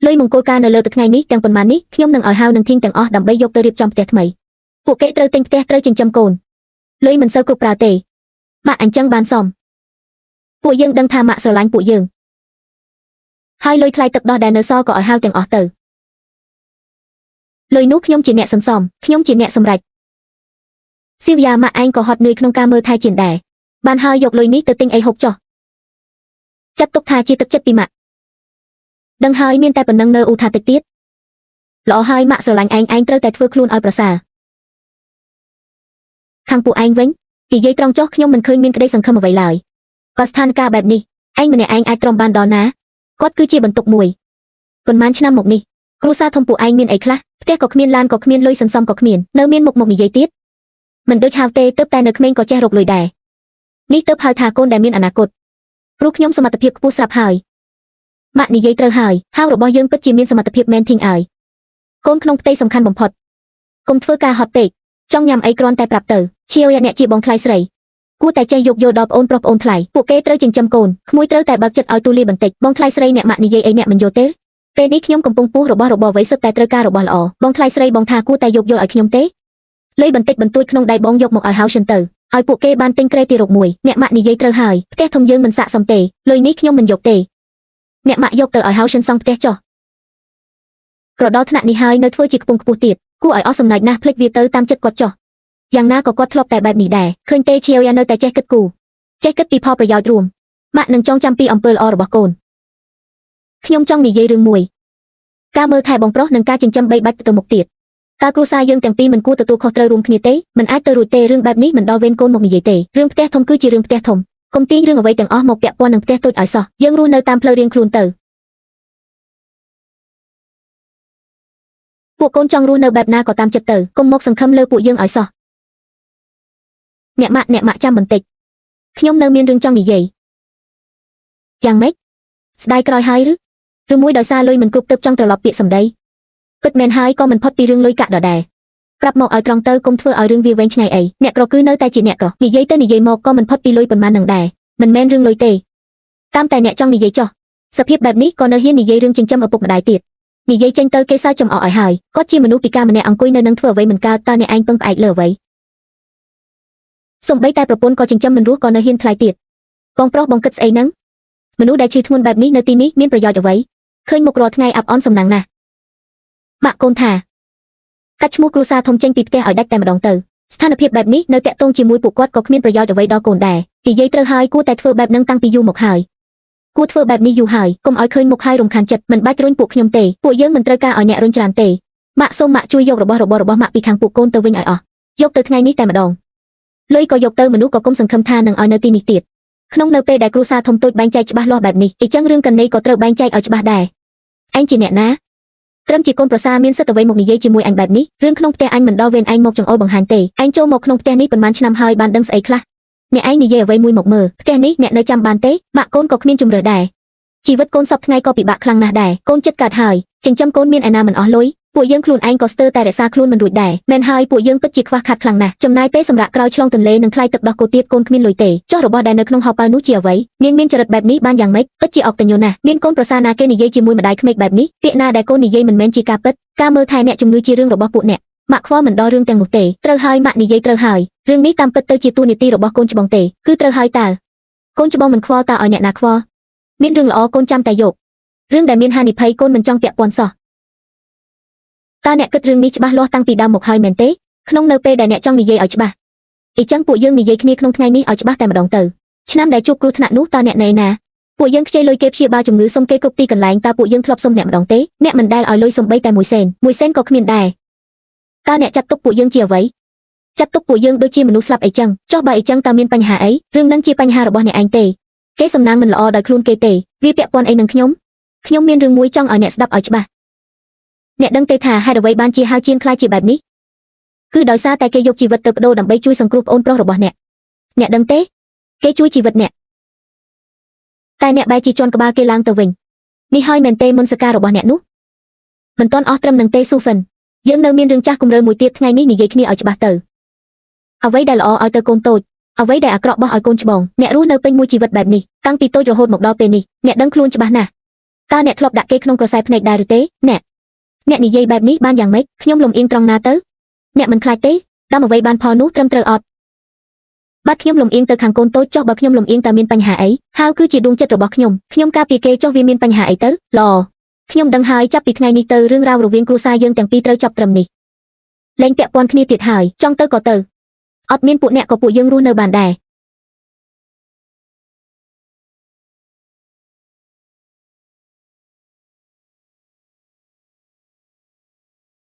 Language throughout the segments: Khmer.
លុយមង្គលការនៅលើទៅថ្ងៃនេះទាំងប៉ុន្មាននេះខ្ញុំនឹងឲ្យហៅនឹងធីងទាំងអស់ដើម្បីយកទៅរៀបចំផ្ទះថ្មីពួកគេត្រូវទិញផ្ទះត្រូវចិញ្ចឹមកូនលុយមិនសូវគ្រប់ប្រើទេម៉ាក់អញ្ចឹងបានសមពួកយើងដឹងថាម៉ាក់ស្រឡាញ់ពួកយើងហើយលុយថ្លៃទឹកដោះដែលនៅសល់ក៏ឲ្យហៅទាំងអស់ទៅលុយនោះខ្ញុំជាអ្នកសន្សំខ្ញុំជាអ្នកសម្រេចស៊ីវយ៉ាម៉ាក់ឯងក៏ហត់នឿយក្នុងការមើលថែជាងដែរបានហើយយកលុយនេះទៅទិញអីហូបចុះចាត់ទុកថាជាទឹកចិត្តពីម៉ាក់ដឹងហើយមានតែប៉ុណ្ណឹងនៅឧថាតិចទៀតល្អហើយម៉ាក់ស្រឡាញ់ឯងឯងត្រូវតែធ្វើខ្លួនឲ្យប្រសើរខាងពួកឯងវិញនិយាយត្រង់ចុះខ្ញុំមិនឃើញមានក្តីសង្ឃឹមអ្វីឡើយបើស្ថានភាពបែបនេះឯងម្នាក់ឯងអាចទ្រាំបានដល់ណាគាត់គឺជាបន្ទុកមួយប៉ុន្មានឆ្នាំមកនេះគ្រួសារធំពួកឯងមានអីខ្លះផ្ទះក៏គ្មានឡានក៏គ្មានលុយសន្សំក៏គ្មាននៅមានមុខមកនិយាយទៀតមិនដូចហៅទេទើបតែនៅក្មេងក៏ចេះរកលុយដែរនេះទើបហៅថាកូនដែលមានអនាគតព្រោះខ្ញុំសមត្ថភាពខ្ពស់ស្រាប់ហើយម៉ាក់និយាយត្រូវហើយហៅរបស់យើងពិតជាមានសមត្ថភាពមែនធីងអើយកូនក្នុងផ្ទៃសំខាន់បំផុតកុំធ្វើការហត់ពេកចង់ញ៉ាំអីគ្រាន់តែប្រាប់ទៅឈៀវអ្នកជាបងថ្លៃស្រីគួរតែចេះយោគយល់ដល់ប្អូនប្រុសប្អូនថ្លៃពួកគេត្រូវចិញ្ចឹមកូនក្មួយត្រូវតែបើកចិត្តឲ្យទូលាយបន្តិចបងថ្លៃស្រីអ្នកម៉ាក់និយាយអីអ្នកមិនយល់ទេពេលនេះខ្ញុំកំពុងពោះរបស់របរអ្វីសុទ្ធតែត្រូវការរបស់ល្អបងថ្លៃស្រីបងថាគួរតែយោគយល់ឲ្យខ្ញុំទេលុយបន្តិចបន្តួចក្នុងដៃបងយកមកឲ្យហៅសិនទៅឲ្យពួកគេបានទិញក្រែទីរកមួយអ្នកម៉ាក់និយាយត្រូវហើយផ្ទះធំយើងមិនស័កសមទេលុយនេះខ្ញុំមិនយកទេអ្នកម៉ាក់យកទៅឲ្យហៅសិនសង់ផ្ទះចុះក្រដល់ថ្នាក់នេះហើយនៅធ្វើជាខ្ពង់ខ្ពស់ទៀតគួរឲ្យអស់សំណើចណាស់ភ្លេចវាទៅតាមចិត្តគាត់ចុះយ៉ាងណាក៏គាត់ធ្លាប់តែបែបនេះដែរឃើញទេឈៀវយ៉ានៅតែចេះគិតគូរចេះគិតពីផលប្រយោជន៍រួមម៉ាក់នឹងចងចាំពីអំពើល្អរបស់កូនខ្ញុំចង់និយាយរឿងមួយការមើលថែបងប្រុសនិងការចិញ្ចឹមបីបាច់ទៅមុខទៀតតើគ្រួសារយើងទាំងពីរមិនគួរទទួលខុសត្រូវរួមគ្នាទេមិនអាចទៅរួចទេរឿងបែបនេះមិនដល់វេនកូនមកនិយាយទេរឿងផ្ទះធំគឺជារឿងផ្ទះធំកុំទាញរឿងអ្វីទាំងអស់មកពាក់ព័ន្ធនឹងផ្ទះតូចឲ្យសោះយើងរស់នៅតាមផ្លូវរៀងខ្លួនទៅពួកកូនចង់រស់នៅបែបណាក៏តាមចិត្តទៅកុំមកសង្ឃឹមលើពួកយើងឲ្យសោះអ្នកម៉ាក់អ្នកម៉ាក់ចាំបន្តិចខ្ញុំនៅមានរឿងចង់និយាយយ៉ាងម៉េចស្ដាយក្រោយហើយឬមួយដោយសារលុយមិនគ្រប់ទើបចង់ត្រឡប់ពាក្យសម្ដីពិតមែនហើយក៏មិនផុតពីរឿងលុយកាក់ដដែលប្រាប់មកឲ្យត្រង់ទៅកុំធ្វើឲ្យរឿងវាវែងឆ្ងាយអីអ្នកក្រគឺនៅតែជាអ្នកក្រនិយាយទៅនិយាយមកក៏មិនផុតពីលុយប៉ុន្មាននឹងដែរមិនមែនរឿងលុយទេតាមតែអ្នកចង់និយាយចុះសភាពបែបនេះក៏នៅហ៊ាននិយាយរឿងចិញ្ចឹមឪពុកម្ដាយទៀតនិយាយចេញទៅគេសើចចំអកឲ្យហើយគាត់ជាមនុស្សពិការម្នាក់អង្គុយនៅនឹងធ្វើអ្វីមិនកើតតើអ្នកឯងពឹងផ្អែកលើអ្វីសំបីតែប្រពន្ធក៏ចិញ្ចឹមមិនរស់ក៏នៅហ៊ានថ្លៃទៀតបងប្រុសបងគិតស្អីហ្នឹងមនុស្សដែលឈឺធ្ងន់បែបនេះនៅទីនេះមានប្រយោជន៍អ្វីឃើញមុខរាល់ថ្ងៃអាប់អន់សំណាងណាស់ម៉ាក់កូនថាកាត់ឈ្មោះគ្រួសារធំចេញពីផ្ទះឲ្យដាច់តែម្ដងទៅស្ថានភាពបែបនេះនៅតាក់ទងជាមួយពួកគាត់ក៏គ្មានប្រយោជន៍អ្វីដល់កូនដែរនិយាយត្រូវហើយគួរតែធ្វើបែបហ្នឹងតាំងពីយូរមកហើយគួរធ្វើបែបនេះយូរហើយកុំឲ្យឃើញមុខហើយរំខានចិត្តមិនបាច់រុញពួកខ្ញុំទេពួកយើងមិនត្រូវការឲ្យអ្នករុញច្រានទេម៉ាក់សូមម៉ាក់ជួយយករបស់របររបស់ម៉ាក់ពីខាងពួកកូនទៅវិញឲ្យអស់យកទៅថ្ងៃនេះតែម្ដងលុយក៏យកទៅមនុស្សក៏គុំសង្ឃឹមថានឹងឲ្យនៅទីនេះទៀតក្នុងនៅពេលដែលគ្រួសារធំតូចបែងចែកច្បាស់លាស់បែបនេះអ៊ីចឹងរឿងកណីក៏ត្រូវបែងចែកឲ្យច្បាស់ដែរឯងជាអ្នកណាត្រឹមជាកូនប្រសាមានសិទ្ធិអ្វីមកនិយាយជាមួយអញបែបនេះរឿងក្នុងផ្ទះអញមិនដល់វេនឯងមកចង្អុលបង្ហាញទេឯងចូលមកក្នុងផ្ទះនេះប៉ុន្មានឆ្នាំហើយបានដឹងស្អីខ្លះអ្នកឯងនិយាយអ្វីមួយមកមើលផ្ទះនេះអ្នកនៅចាំបានទេម៉ាក់កូនក៏គ្មានជំរឿដែរជីវិតកូនសពថ្ងៃក៏ពិបាកខ្លាំងណាស់ដែរកូនចិត្តកើតហើយចិញ្ចឹមកូនមានឯណាមិនអស់លុយពួកយើងខ្លួនឯងក៏ស្ទើរតែរក្សាខ្លួនមិនរួចដែរមែនហើយពួកយើងពិតជាខ្វះខាតខ្លាំងណាស់ចំណាយពេលសម្រាប់ក្រោយឆ្លងទន្លេនិងថ្លៃទឹកដោះគោទៀតកូនគ្មានលុយទេចុះរបស់ដែលនៅក្នុងហោប៉ៅនោះជាអ្វីនាងមានចរិតបែបនេះបានយ៉ាងម៉េចពិតជាអកតញ្ញូណាស់មានកូនប្រសាណាគេនិយាយជាមួយម្ដាយក្មេកបែបនេះពាក្យណាដែលកូននិយាយមិនមែនជាការពិតការមើលថែអ្នកជំងឺជារឿងរបស់ពួកអ្នកម៉ាក់ខ្វល់មិនដល់រឿងទាំងនោះទេត្រូវហើយម៉ាក់និយាយត្រូវហើយរឿងនេះតាមពិតទៅជាតួនាទីរបស់កូនច្បងទេគឺត្រូវហើយតើកូនច្បងមិនខ្វល់តើឲ្យអ្នកណាខ្វល់មានរឿងល្អកូនចាំតែយករឿងដែលមានហានិភ័យកូនមិនចង់ពាក់ព័ន្ធសោះតើអ្នកគិតរឿងនេះច្បាស់លាស់តាំងពីដើមមកហើយមែនទេក្នុងនៅពេលដែលអ្នកចង់និយាយឲ្យច្បាស់អ៊ីចឹងពួកយើងនិយាយគ្នាក្នុងថ្ងៃនេះឲ្យច្បាស់តែម្ដងទៅឆ្នាំដែលជួបគ្រោះថ្នាក់នោះតើអ្នកណែណាពួកយើងខ្ចីលុយគេព្យាបាលជំងឺសុំគេគ្រប់ទីកន្លែងតើពួកយើងធ្លាប់សុំអ្នកម្ដងទេអ្នកមិនដែលឲ្យលុយសំបីតែមួយសេនមួយសេនក៏គ្មានដែរតើអ្នកចាត់ទុកពួកយើងជាអ្វីចាត់ទុកពួកយើងដូចជាមនុស្សស្លាប់អីចឹងចុះបើអីចឹងតើមានបញ្ហាអីរឿងនឹងជាបញ្ហារបស់អ្នកឯងទេគេសំណាងមិនល្អដោយខ្លួនគេទេវាពាក់ព័ន្ធអីនឹងខ្ញុំខ្ញុំមានរឿងមួយចង់ឲ្យអ្នកស្ដាប់ឲ្យច្បាស់អ្នកដឹងទេថាហេតុអ្វីបានជាហៅជៀនខ្លាចជាបែបនេះគឺដោយសារតែគេយកជីវិតទៅបដូរដើម្បីជួយសង្គ្រោះប្អូនប្រុសរបស់អ្នកអ្នកដឹងទេគេជួយជីវិតអ្នកតែអ្នកបែរជាជន់ក្បាលគេឡើងទៅវិញនេះហើយមែនទេមុនសការរបស់អ្នកនោះមិនទាន់អស់ត្រឹមនឹងទេស៊ូហ្វិនយើងនៅមានរឿងចាស់គំរើមួយទៀតថ្ងៃនេះនិយាយគ្នាឲ្យច្បាស់ទៅអ្វីដែលល្អឲ្យទៅកូនតូចអ្វីដែលអាក្រក់បោះឲ្យកូនច្បងអ្នករស់នៅពេញមួយជីវិតបែបនេះតាំងពីតូចរហូតមកដល់ពេលនេះអ្នកដឹងខ្លួនច្បាស់ណាស់ តើអ្នកធ្លាប់ដាក់គេក្នុងក្រសែភ្នែកដែរឬទេអ្នកអ្នកនិយាយបែបនេះបានយ៉ាងម៉េចខ្ញុំលំអៀងត្រង់ណាទៅអ្នកមិនខ្លាចទេតាមអ្វីបានផលនោះត្រឹមត្រូវអត់បាទខ្ញុំលំអៀងទៅខាងកូនតូចចុះបើខ្ញុំលំអៀងតើមានបញ្ហាអីហៅគឺជាដួងចិត្តរបស់ខ្ញុំខ្ញុំការពារគេចុះវាមានបញ្ហាអីទៅល្អខ្ញុំដឹងហើយចាប់ពីថ្ងៃនេះទៅរឿងរ៉ាវរវាងគ្រួសារយើងទាំងពីរត្រូវចប់ត្រឹមនេះលែងពាក់ព័ន្ធគ្នាទៀតហើយចង់ទៅក៏ទៅអត់មានពួកអ្នកក៏ពួកយើងរស់នៅបានដែរ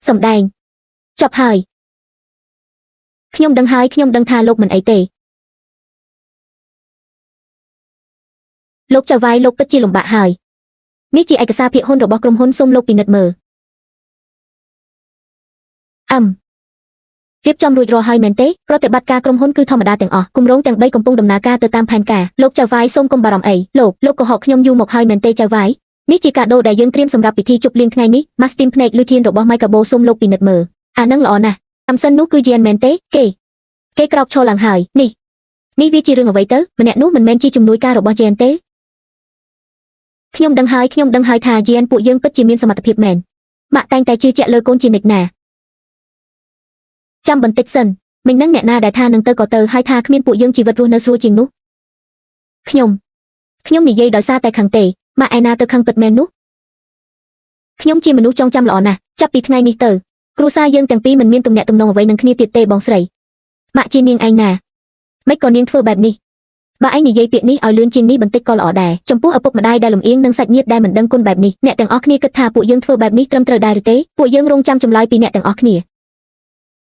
សំដែងចប់ហើយខ្ញុំដឹងហើយខ្ញុំដឹងថាលោកមិនអីទេលោកចៅវាយលោកពិតជាលំបាកហើយនេះជាឯកសារភាគហ៊ុនរបស់ក្រុមហ៊ុនសូមលោកពិនិត្យមើលអឹមរៀបចំរួចរាល់ហើយមែនទេប្រតិបត្តិការក្រុមហ៊ុនគឺធម្មតាទាំងអស់គម្រោងទាំង3កំពុងដំណើរការទៅតាមផែនការលោកចៅវាយសូមកុំបារម្ភអីលោកកុហកខ្ញុំយូរមកហើយមែនទេចៅវាយនេះជាកាដូដែលយើងត្រៀមសម្រាប់ពិធីជប់លៀងថ្ងៃនេះម៉ាស្ទីមភ្នែកលូធានរបស់ម៉ៃកាបូសូមលោកពិនិត្យមើលអានឹងល្អណាស់អាំសិននោះគឺយានមែនទេគេគេក្រោកឈរឡើងហើយនេះនេះវាជារឿងអ្វីទៅម្នាក់នោះមិនមែនជាជំនួយការរបស់យានទេខ្ញុំដឹងហើយខ្ញុំដឹងហើយថាយានពួកយើងពិតជាមានសមត្ថភាពមែនម៉ាក់តែងតែជឿជាក់លើកូនជានិច្ចណាចាំបន្តិចសិនមិញនឹងអ្នកណាដែលថានឹងទៅក៏ទៅហើយថាគ្មានពួកយើងជីវិតរស់នៅស្រួលជាងនោះខ្ញុំខ្ញុំនិយាយដោយសារតែខឹងទេម៉ាក់ឯណាទៅខឹងពិតមែននោះខ្ញុំជាមនុស្សចងចាំល្អណាស់ចាប់ពីថ្ងៃនេះទៅគ្រួសារយើងទាំងពីរមិនមានទំនាក់ទំនងអ្វីនឹងគ្នាទៀតទេបងស្រីម៉ាក់ជានាងឯងណាម៉េចក៏នាងធ្វើបែបនេះបើឯងនិយាយពាក្យនេះឲ្យលឿនជាងនេះបន្តិចក៏ល្អដែរចំពោះឪពុកម្ដាយដែលលំអៀងនិងសាច់ញាតិដែលមិនដឹងគុណបែបនេះអ្នកទាំងអស់គ្នាគិតថាពួកយើងធ្វើបែបនេះត្រឹមត្រូវដែរឬទេពួកយើងរងចាំចម្លើយពីអ្នកទាំងអស់គ្នា។